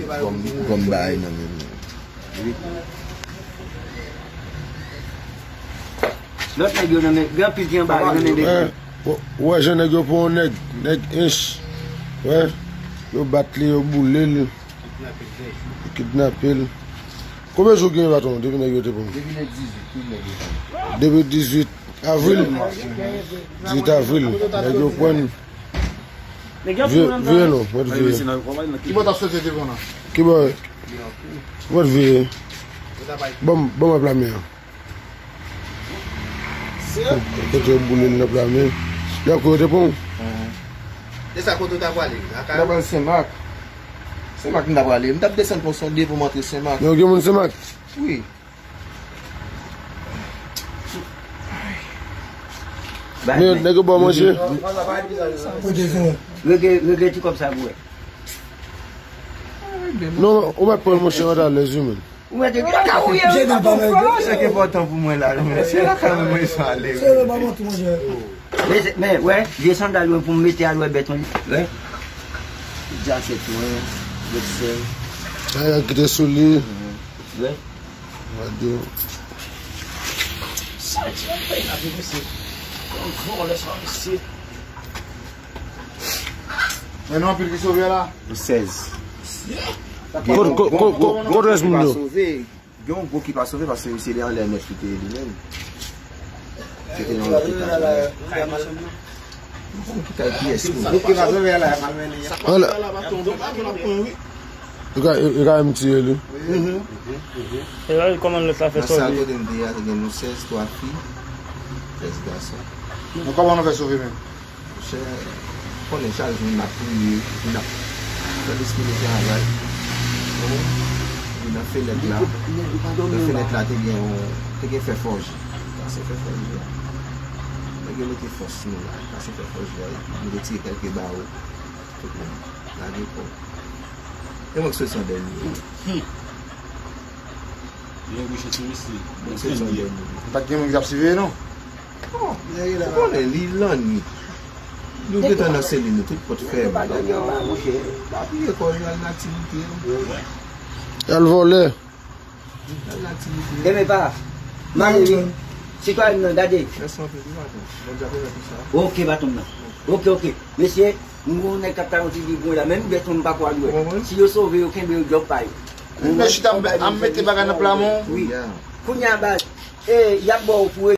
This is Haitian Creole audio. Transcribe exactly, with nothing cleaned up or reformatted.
Kòm, kòm bagay nan men mwen. Lòt nèg yo nan men, gen anpil ki anba yo nan men de. Wè, wè jan nèg yo pran yon nèg, nèg ench. Wè, yo bat li, yo boule l, yo kidnape l. Konbyen jou gen, patwon, depi nèg yo te pran? Depi le dizuit, tout nèg yo pran. Depi dizuit avril. Dizuit avril, nèg yo pran. Vire, vire non, mwen vire. Ki bò t ap soti te pran nan? Ki bò? Mwen vire. Bon, bon, mwen pla men an. Kote yo boule l nan pla men. Yo kote te pran. E sa kote w ta pwale? Lakay? N ta pral Senmak. Senmak m ta pwale. M t ap desann pon sonde pou m antre Senmak. Yo gen moun Senmak? Wi. Men nèg yo ba w manje. Regle, regle ti kòb sa pou wè. Non, ou mèt pran l, monchè, ou alèz wi, menm. Ou mèt di, "Lakay ou ye, ou pa bon fwa, monchè, ki enpòtan pou mwen la, non, monchè, lakay mwen, mwen sa ale." Men, men, wè, vye sandal mwen pou m mete al wè bèt mwen, wè. Djakèt mwen, vèsè. Sa yo kite sou li. Wè. Radyo. Sa ti ap fè la, mesye. Yon gran lè sa, mesye. Men non, anpil ki sove la. Sèz. Kote, kote, kote, kote rès moun yo? Gen yon gwo ki pa sove paske se anlè nèt li te ye li menm. Se te nan lopital. Ou ki kay pyès moun. Ou ka, ou ka menm tiye li. E la, kòman lòt la fè sòti? Nan sal kote m te ye a, te gen nou sèz, twa fi, tèz gason. Bon, kòman nou fè sove menm? Monchè, konnen chak jou n ap priye, n ap fè lespri nou travay. Epi nan fenèt la, nan fenèt la te gen yon, te gen fè fòje. Kase fè fòje a. Nèg yo mete fòs nou la, kase fè fòje a, epi nou retire kèlke bawo. Tout moun lage kò. E mwen k soti an dènye. Hmm. Mwen k soti an dènye. Pa t gen moun ki t ap siveye, non? Bon, ou konnen, li lannwit. Nou gentan nan selil nou, tout pòt fèmen. Pa priye kò nou, al nan aktivite nou. Al vòlè. Demen pa. Male wi. Sitwayen nan, gade. Mèsi anpil wi, patwon. Bondye ap remèt ou sa. Ok, patwon nan. Ok, ok. Mesye, m gon nèg k ap ta yon ti vi pou mwen la. Menm bèt mwen m pa ko al wè. Si yo sove yo, kenbe yo djòb pa yo. Mwen chita, m ap mete bagay nan pla men w. Wi. Kounye a baz, e, y ap ba w pou